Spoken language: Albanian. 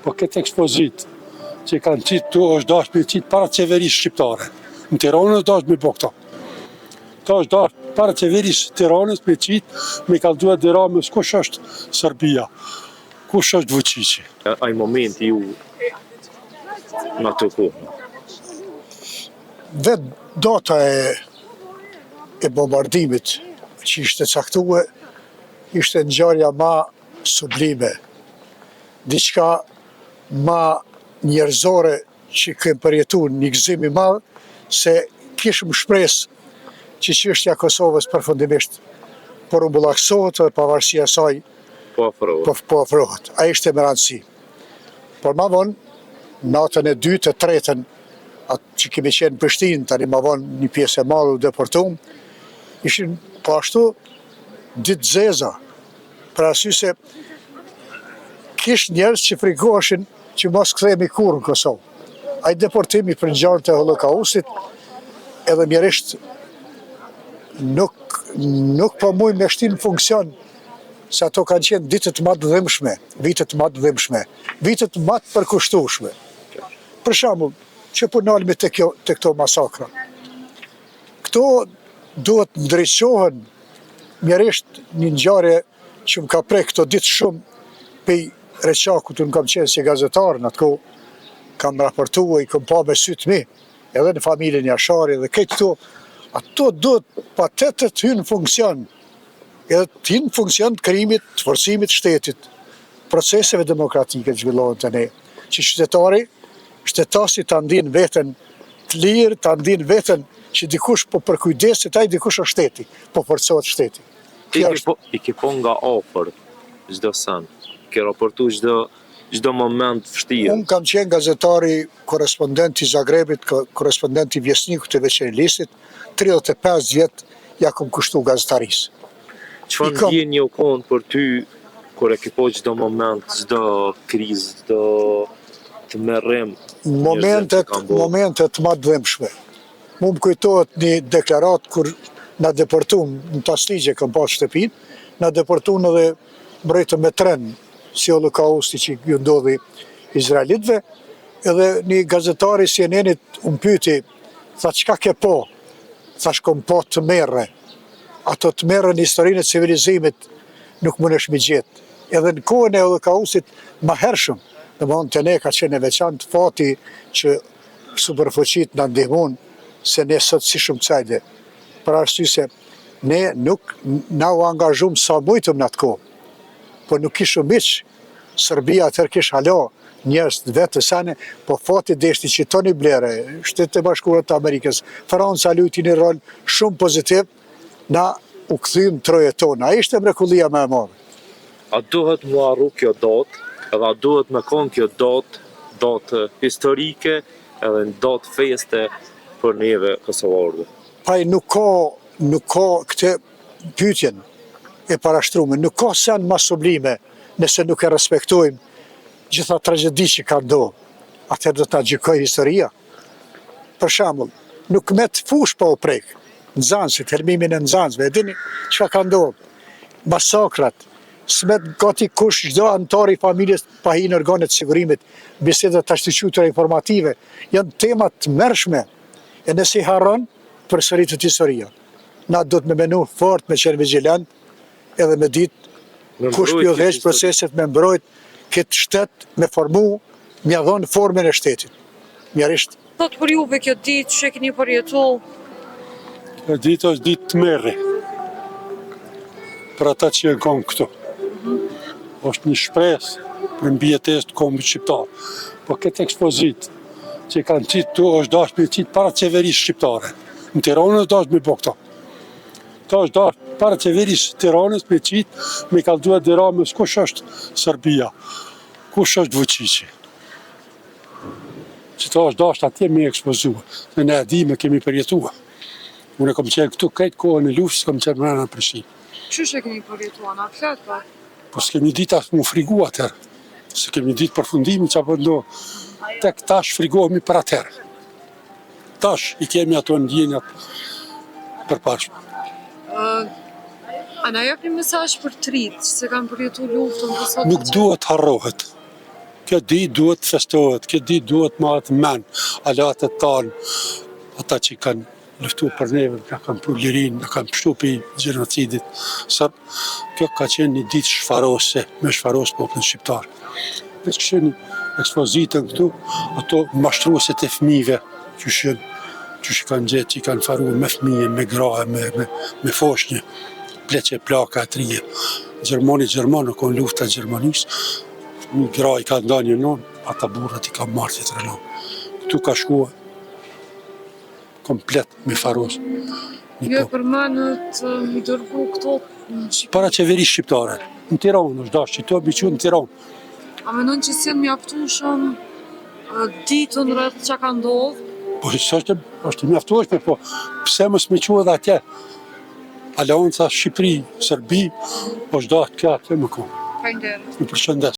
Po këtë ekspozitë që kanë qitë tu është dashtë me qitë para qeverisë shqiptare. Në Tiranë është dashtë me bo këto. Këto është dashtë para qeverisë Tiranës me qitë, me kallxu Edi Ramës kush është Serbia, kush është Vuçiqi. Ai momenti ju në atë kohë. Vetë data e e bombardimit që ishte caktue, ishte ngjarja ma sublime, diçka ma njerëzore që kem përjetu një gëzim i madh se kishim shpresë që çështja e Kosovës përfundimisht po rrumbullaksohet dhe pavarësia e saj po afrohet. Po, po afrohet. Ai ishte me rëndësi. Por ma vonë, natën e dytë, të tretën, atë që kemi qenë në Prishtinë, tani ma vonë një pjesë e madhe u deportum, ishin po ashtu ditë të zeza, për arsye se kish njerëz që frikoheshin që mos kthehemi kurrë në Kosovë. Ai deportim i përngjante holokaustit edhe mjerisht nuk nuk po mujmë me shti në funksion se ato kanë qenë ditët ma të dhimbshme, vitet ma të dhimbshme, vitet ma të përkushtueshme. Për shembull, që po nalemi te kjo te këto masakra. Këto duhet ndriçohen mjerisht një ngjarje që më ka prek këto ditë shumë pej Reçakut, unë kam qenë si gazetar në atë kohë, kam raportu e i kam pa me sytë mi, edhe në familjen Jashari dhe krejt këto, ato duhet patjetër të hynë në funksion, edhe të hynë në funksion të krijimit, të forcimit të shtetit, proceseve demokratike të zhvillohen te ne, që qytetari, shtetasi ta ndin veten të lirë, ta ndin veten që dikush po përkujdeset, ai dikush është shteti, po forcohet shteti. Ti i ke po, i ke po nga afër çdo sen, ke raportu çdo çdo moment të vështirë. Unë kam qenë gazetari korrespondent i Zagrebit, korrespondent i Vjesnikut të Večernji Listit, 35 vjet ja kom kushtu gazetarisë. Çfarë ndjenjë u kon për ty kur e ke po çdo moment, çdo krizë, çdo tmerrim Momentet, momentet ma të dhimbshme. Mu më kujtohet një deklaratë kur na deportun në Taslixhe kam pas shtëpinë, na deportun edhe mbrritëm me tren si holokausti që ju ndodhi izraelitëve, edhe një gazetar i CNN-it më pyti, tha çka ke po? Thash kom po tmerre. Ato tmerre në historinë e civilizimit nuk mundesh mi gjetë. Edhe në kohën e holokaustit ma hershëm, domethënë te ne ka qenë e veçantë fati që superfuqitë na ndihmun se ne sot s'ishim kësajde. Për arsye se ne nuk na u angazhum sa mujtëm në atë kohë, po nuk kishim miq. Serbia atëherë kish hala njerëz të vet e sene, po fati deshti që Tony Blair, Shtetet e Bashkuara të Amerikës, Franca luajti një rol shumë pozitiv, na u kthym trojet tona. Ai ishte mrekullia më e madhe. A duhet mu harru kjo datë edhe a duhet me kon kjo datë, datë historike edhe një datë feste për neve kosovarëve? Pa nuk ka, nuk ka këtë pyetjen e parashtrume, nuk ka sen ma sublime nëse nuk e respektojmë gjitha tragjeditë që kanë ndodhur, atëherë do të na gjykojë historia. Për shembull, nuk met fushë pa u prek. Nxënësit, helmimin e nxënësve, e dini çka ka ndodhur? Masakrat, s'met gati kush çdo anëtar i familjes pa hi në organet e sigurimit, bisedat të ashtuquajtura informative, janë tema të tmerrshme. E nëse i harron, përsëritet historia. Na duhet me menu fort, me qenë vigjilent, edhe me ditë kush po i udhëheq proceset me mbrojt këtë shtet, me formu, me ia dhonë formën e shtetit. Mjerisht. Sot për juve kjo ditë që e keni përjetu? Kjo ditë është ditë tmerri për ata që janë konë këtu. Mm -hmm. është një shpresë për mbijetesë të kombit shqiptar. Po këtë ekspozitë që kanë qitë tu është dashtë me qitë para qeverisë shqiptare. Në Tiranë është dashtë me bo këto. Këto është dashtë para qeverisë Tiranës me qitë, me kallxu Edi Ramës kush është Serbia, kush është Vuçiqi. Qëto është dashtë atje me ekspozu, se ne e dimë, kemi përjetua. Unë kom qenë këtu krejt kohën e luftës, kom qenë mrena në Prishtinë. Qysh e keni përjetua, na flet pak? Po s'kemi ditë as mu frigu atëherë, s'kemi ditë përfundimin që po ndodh, tek tash frigohemi për atëherë. Tash i kemi ato ndjenjat përparshme. A na jep një mesazh për të rinjtë që s'e kanë përjetu luftën për sot? Nuk duhet harrohet. Kjo ditë duhet të festohet, kjo ditë duhet mahet men, aleatët tanë, ata që kanë luftu për neve, na kanë pru lirinë, na kanë pshtu pi gjenocidit serb. Kjo ka qenë një ditë shfarose, me shfaros popullin shqiptar. Veç kështu ekspozitën këtu, ato mashtruesit e fëmijëve, qysh janë, qysh i kanë gjetë, që i kanë faru me fëmijë, me gra, me, me, me foshnje, pleqe, plaka e t'rije. Gjermani, Gjerman, u konë lufta e Gjermanisë, një gra i ka nda një nonë, ata burrat i ka marrë tjetrën anë. Këtu ka shkua komplet me faros. Një Ju e po. përmenët mi dërgu këto në Shqipëri. Para qeverisë shqiptare, në Tiranë, është dashtë që to mi qu në Tiranë. A mendon që s'janë mjaftueshëm ë, ditën rreth çka ka ndodhur? Po s'është është e mjaftueshme, po pse mos me qu edhe atje? Aleanca Shqipëri, Serbi, është dashtë kjo atje më konë. Faleminderit. Ju përshëndes.